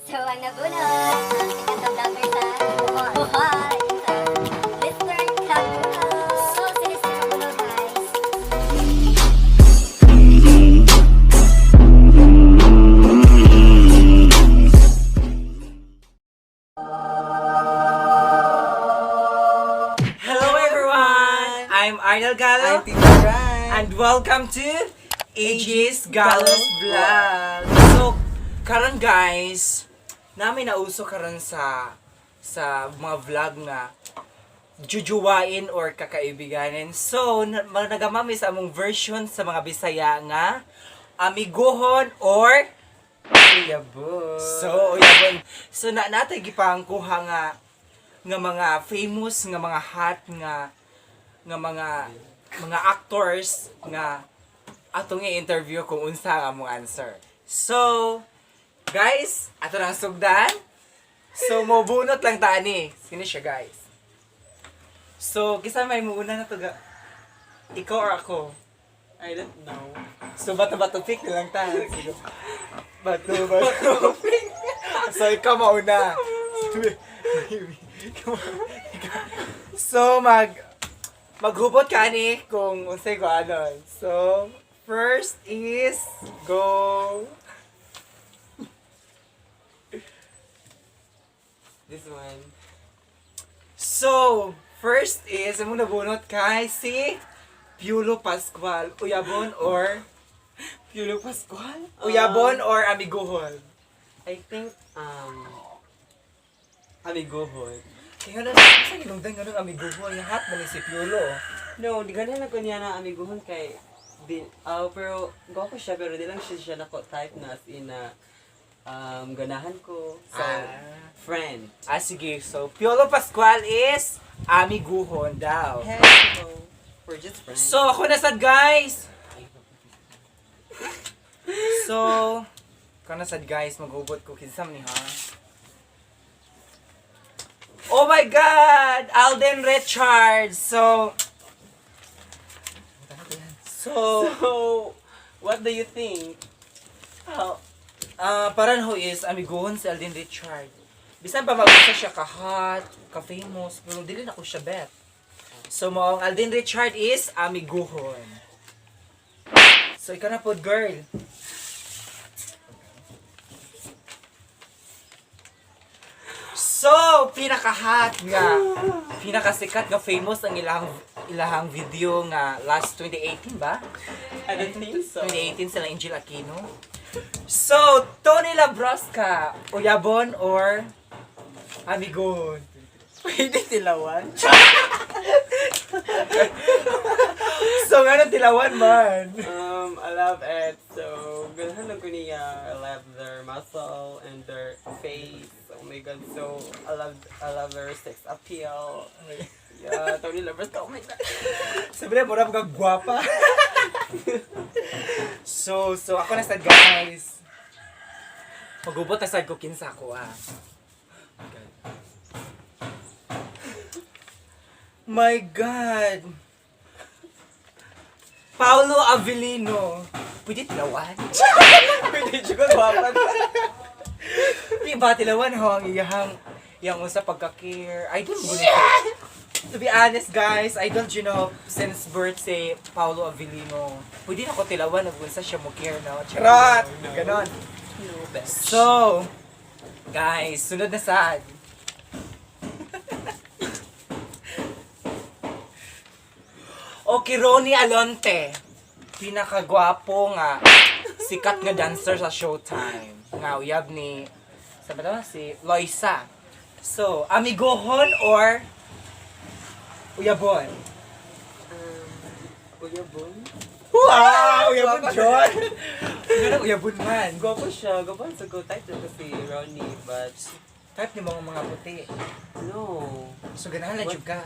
So, ang nabunot, ang sikat na vlogger sa Bohol, so, Mr. Kabuno. So, si Mr. Kabuno, guys. Hello everyone! I'm Arnel Gallo I'm Tita Rai. And welcome to Aegis Gallo's Vlog. So, karon guys, namin nauso karon sa mga vlog nga jujuwain or kakaibiganin. So, nagamami sa among version sa mga Bisaya nga amiguhon or Uyabon. So, uyabon. So, na natay gipangkuha nga nga mga famous nga mga hot nga nga mga mga actors nga atong i-interview kung unsa ang among answer. So, guys, ato nang sugdan. So, mobunot lang ta ani. Sino siya, guys? So, kisa may muuna na to ga. Ikaw or ako? I don't know. So, bato-bato pick na lang ta. Sige. Bato-bato pick. So, ikaw mauna. So, maghubot ka ani kung unsay ko ano. So, first is go. This one. So, first is among nabunot kay si Piolo Pascual, uyabon or Piolo Pascual? Uyabon or amiguhon. I think, amiguhon. Kaya na, sa ginungdan nga nung amiguhon, yung hot man ni si Piolo. No, di ganun ako niya na amiguhon kay di, pero gwapo siya pero di lang siya siya nako type na as in na ganahan ko. So, friend. Ah, sige. So, Piolo Pascual is amiguhon daw. Hey, no. We're just friends. So, ako na sad, guys! So, ako na sad, guys. Magugot ko. Kinsa man ni, ha? Oh my God! Alden Richards! So, So, what do you think? How? Ah, parang ho is amiguhon si Alden Richard. Bisan pa mag-usa siya ka-hot, ka-famous, pero dili na ko siya bet. So mo ang Alden Richard is amiguhon. So ikaw na pod, girl. So, pinaka-hot nga, pinakasikat nga famous ang ilahang video nga last 2018 ba? I don't think so. 2018 sila Angel Aquino. So, Tony Labrosca, uyabon or amigon? Pwede tilawan? So, nga nang tilawan man. I love it. So, ganahan lang ko niya. I love their muscle and their face. Oh my God. So, I love their sex appeal. Yeah, Tony Lovers ka. Oh my God. Sabi na, mura mga gwapa. So, ako na sad guys. Magubot na sad ko kinsa ko ah. My God. Paolo Avellino. Pwede tilawan? Pwede siya ko gwapa. Di ba, tilawan ho ang iyahang iyang usa pagka-care. I don't know. To be honest, guys, I don't since birth si Paolo Avellino. Pwede na ko tilawan ug unsa siya mo care no. Charot! No. Ganon. No, bitch. So, guys, sunod na sad. Okay, Ronnie Alonte. Pinakagwapo nga sikat nga dancer sa Showtime. Nga uyab ni sa ba to? Si Loisa. So, amigohon or uyabon? Uyabon? Wow, uyabon John. Ganun uyabon man. Gwapo siya. Gwapo sa go type na kasi Ronnie, but Type ni mga puti. no. So ganahan lang What? jud ka.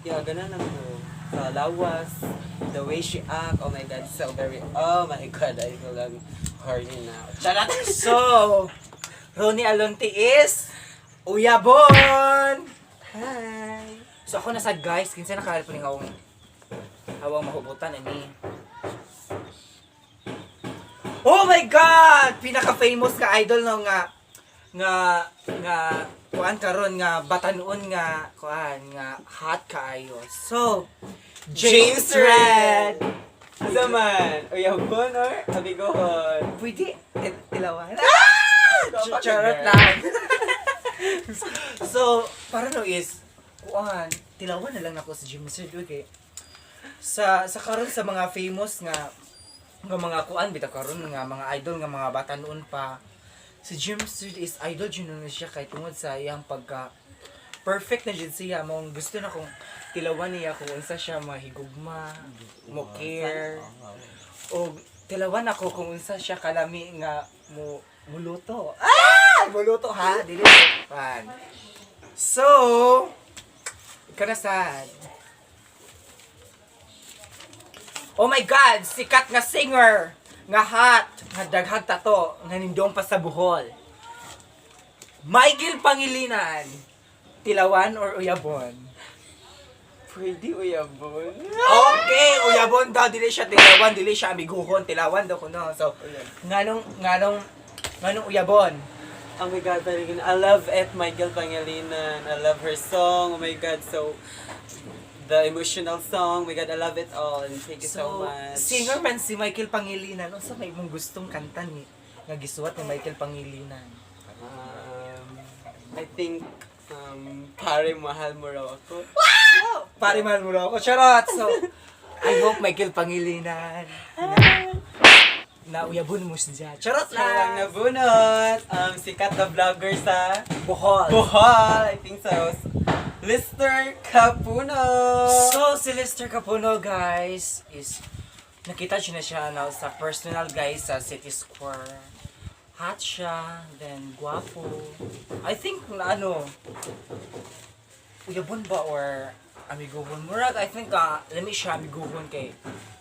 Yeah, ganahan lang ko. Sa lawas, the way she act, oh my God, so very, oh my God, I feel I'm horny now. Charot! So, Ronnie Alonte is Uyabon! Hi! So ako na sad guys, kinsa nakahalip ni hawang hawang mahubutan ani. Oh my God! Pinaka-famous ka idol no nga nga nga kuan karon nga batanuon nga kuan nga hot kaayo. So, James Red. Asa man? Uyabon or amigohon? Pwede tilawan. Ah! Charot lang. So, para no is kuan, tilawan na lang nako si James Red, okay. Sa karon sa mga famous nga nga mga kuan bitaw karon nga mga idol nga mga bata noon pa, si James Reid is idol jud na siya kay tungod sa iyang pagka perfect na jud siya. Mong gusto na kong tilawan niya kung unsa siya mahigugma, mo care, o tilawan ako kung unsa siya kalami nga mo muluto. Ah, muluto ha, dili pan. So, ikaw na sad. Oh my God, sikat nga singer, nga hot, nga daghag tato, nga nindong pa sa Bohol. Michael Pangilinan, tilawan or uyabon? Pwede uyabon. Okay, uyabon daw, dili siya tilawan, dili siya amiguhon, tilawan daw kuno. So, nganong nganong nganong uyabon? Oh my God, talagang I love it, Michael Pangilinan. I love her song. Oh my God, so the emotional song. Oh my God, I love it all. And thank you so much. Singer man si Michael Pangilinan. Unsa may imong gustong kanta ni nga gisuwat ni Michael Pangilinan? I think, Pare Mahal Mo Raw Ako. Pare mahal mo raw ako. Charot! So, I hope Michael Pangilinan na uyabon mo siya. Charot Siya lang lang! nabunot. Sikat na vlogger sa Bohol. Bohol. I think so. Lister Capuno. So, si Lester Capuno, guys, is nakita siya na siya na sa personal, guys, sa City Square. Hot siya, then guwapo. I think na ano, uyabon ba or amiguhon? Murag, I think, lami siya amiguhon kay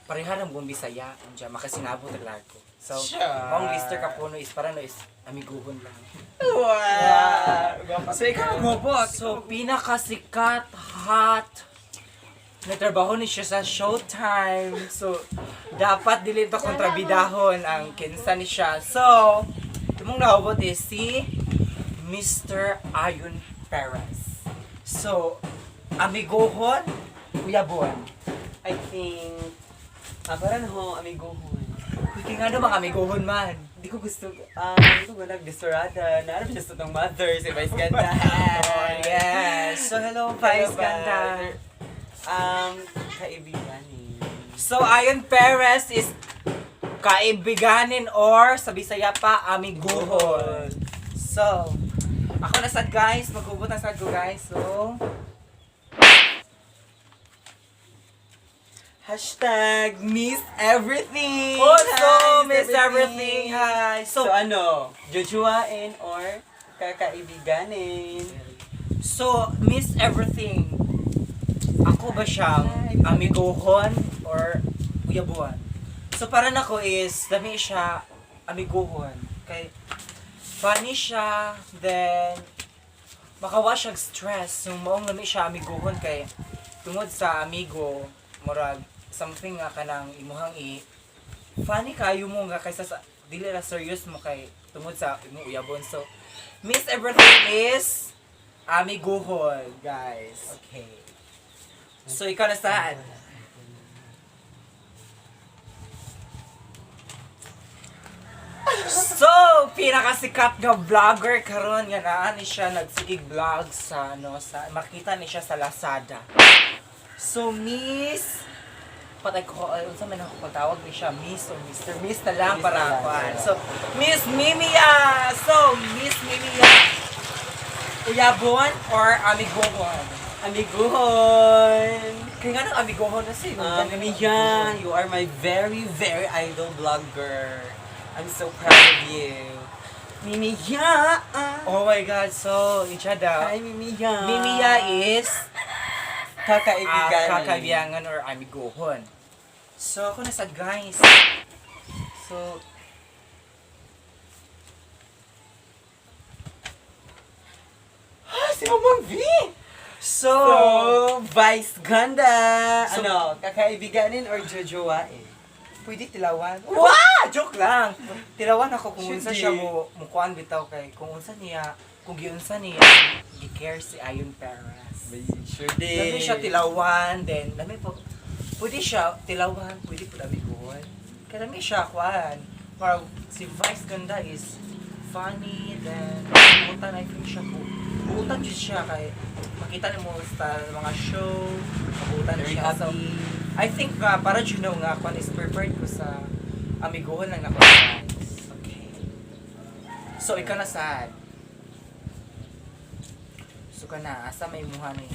pareha ng buong Bisaya. Diyan, makasinabot ang ko. So, Siya. ang Lester Capuno is para no is amiguhon lang. Wow. So, ikaw ang. So, pinakasikat, hot, nagtrabaho ni siya sa Showtime. So, dapat dili pa kontrabidahon ang kinsa ni siya. So, imong naubot is si Mr. Ayon Perez. So, amiguhon, uyabon. I think, parang ho, amiguhon. Uy, nga ano mga amiguhon man. Hindi ko gusto, hindi ko ganag desperada. Naarap siya sa itong mother, si Vice Ganda. Oh, yes. So, hello, Vice Hello, Ganda. Kaibigan eh. So, Ayon Perez is kaibiganin or sa Bisaya pa, amiguhon. So, ako na sad guys, magubot na sad ko guys. So, #MissEverything! also, Hi, Miss Everything, hi. So, So, ano, jojowain or kakaibiganin? so, Miss Everything, ako ba siyang amiguhon or uyabuan? So, para nako is, dami siya amiguhon. Kay, funny siya, then, makawa siya stress. So, maong lami siya amiguhon kay, tungod sa amigo, murag, something nga kanang imuhang i, funny kayo mo nga kaysa sa, dili ra serious mo kay, tungod sa imong uyabon. So, Miss Everything is, amiguhon, guys. Okay. So, ikaw na saan? So, pinakasikat nga vlogger karon nga naa ni siya nagsigig vlog sa ano sa makita ni siya sa Lazada. So, Miss patay ko ay unsa man ako pagtawag ni siya, Miss or Mr. Miss na lang Miss para na lang, kuan. yeah. So, Miss Mimia. So, Miss Mimia. Uyabon or amiguhon? Amiguhon! Kaya nga nang amiguhon na si Mimiya, you are my very, very idol vlogger. I'm so proud of you. Mimiya! Oh my God, so, each other. Hi, Mimiya! Mimiya is Kakaibigan. kakaibigan or amiguhon. So, ako na sa guys. So, Si Mamang V! so, So, Vice Ganda! So- Ano, kakaibiganin or jojowain? Pwede tilawan. Wah! Joke lang. Tilawan ako kung unsa Should siya be. mo kuan bitaw kay kung unsa niya, kung giunsa niya gi-care si Ayon Perez. Sure din. Lami siya tilawan, then lami po pwede siya tilawan, pwede po amiguhon. Kaya lami siya kuan. Parang si Vice Ganda is funny, then buutan, I think siya po. Buutan jud siya kay makita nimo sa mga show, mabutan Very siya. So, happy. I think nga para jud na nga kuan is prepared ko sa amiguhon lang nako, guys. Okay. So ikaw na sad. So ka na, asa may muha ni?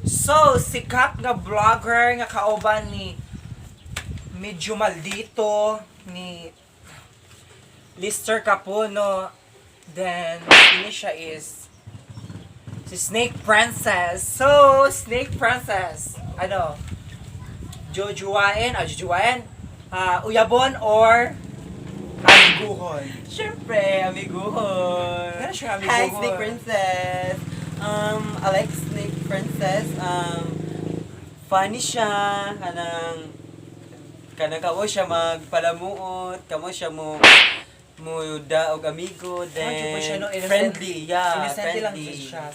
So, sikat nga vlogger nga kauban ni medyo maldito ni Lister Capuno. Then, ini siya is si Snake Princess. So, Snake Princess. Ano? Jojuain, jojuain, uyabon or amiguhon? Siyempre, amiguhon. Meron siyang Hi, amiguhon. Snake Princess. I like Snake Princess. Funny siya. Kanang kamo siya magpalamuot. Kamo siya mo daog amigo. Ah, joke Then, siya, no? Innocent- friendly. Yeah, innocent lang friendly. siya.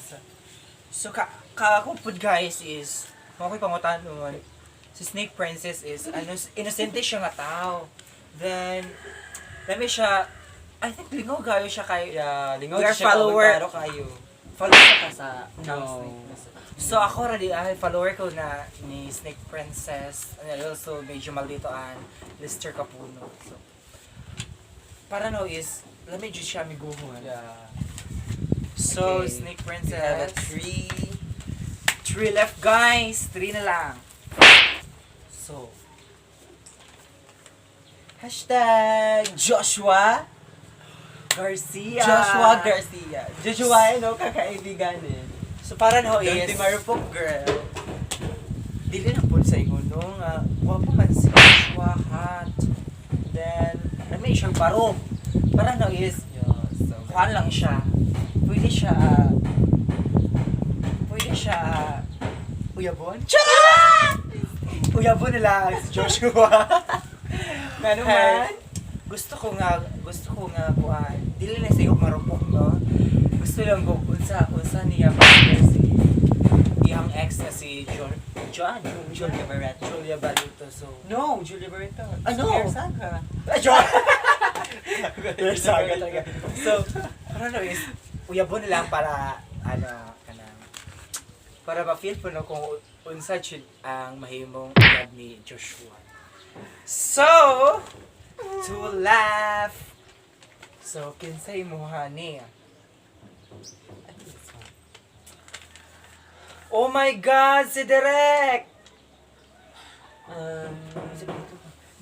So, ka ako po guys is, kung ako'y pangutan nun, si Snake Princess is, ano, innocente siya nga tao. Then, let me siya, I think lingaw gayo siya kay, Yeah, lingaw We are siya follower. Klaro kayo. Follower ka sa No. Snake Princess. So ako radi ay follower ko na ni Snake Princess and also medyo maldito and Lister Capuno. So para no is let me just siya amiguhon. Yeah. So Okay. Snake We have a Princess. tree. Three left, guys. Three na lang. So #Joshua. Garcia. Joshua Garcia. Joshua, no? Kakaibigan eh. So para no Don't is be marupok, girl. Dili na po sa ingon no nga gwapo man si Joshua, hot. Then may siyang barog. Para no is Yeah, so kuan lang siya. Pwede siya uyabon? Charot! Uyabon nila si Joshua. Ngano Hey, man? gusto ko nga kuan. Dili na sayo marupok no. Gusto lang ko unsa niya pa si iyang ex na si John Julia Barreto. Julia Barreto. So No, Julia Barreto. Ano? Claire Saga. Ah, John! Claire Saga talaga. So, ano no is, uyabon na lang para, ano, kanang, para ma-feel po no kung unsa jud ang mahimong uyab ni Joshua. So, to laugh. So, kinsay mo niya? Oh my God, si Direk!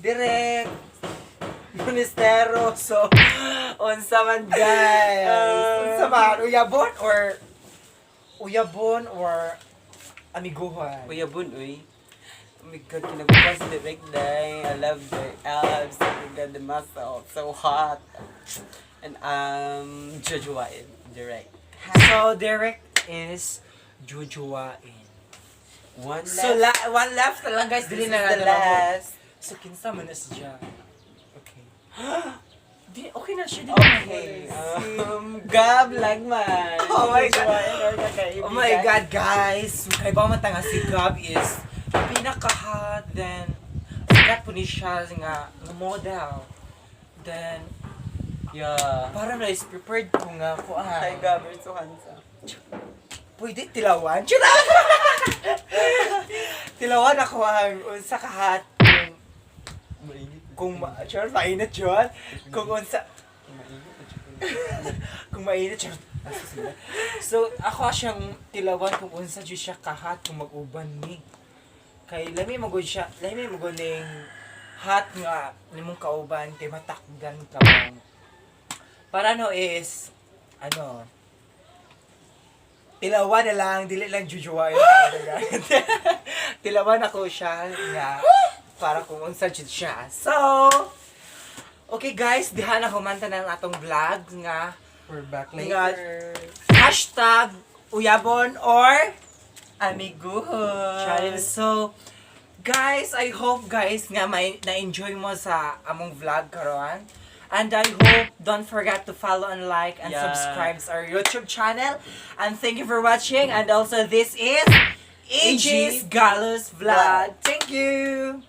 Direk! Monestero. So, unsa man guys? Unsa man? Uyabon or amiguhan? Uyabon, uy. Oh my God, kinabukas direct day. I love the abs. Oh my God, the muscle. So hot. And Jojoain. Direct. So, Derek is jujuwain. One left. So, one left na lang guys. This Dili is na the na last. So, kinsa man na siya? Okay. Di, okay na siya. Di na Okay. Gab Lagman. Oh my God. Jojoain or kakaibigan. Oh my God, guys! Kay ba man nga si Gab is pinaka-hot, then sikat po ni siya nga model. Then, Yeah. parang na is prepared ko nga ko ah. Hi, Gab. You're so handsome. Pwede tilawan? Charot! Tilawan ako ang unsa ka hot kung Mainit. kung charot, mainit yun. Kung unsa Mainit. Kung mainit charot. So ako siyang tilawan kung unsa jud siya kahat kung mag-uban ni. Kay lami magud siya, lami magud ning hot nga nimong kauban kay matakgan ka mo. Para no is ano tilawan na lang, dili lang jujuwain. Tilawan ako siya nga para kung unsa jud siya. So, okay guys, diha na humanta na ang atong vlog nga We're back Nga- later. #uyabon or Amiguhon. challenge. So, Guys, I hope, guys, nga may na-enjoy mo sa among vlog karon. And I hope don't forget to follow and like and subscribe sa our YouTube channel. And thank you for watching. And also this is AG's Galus Vlog. Thank you.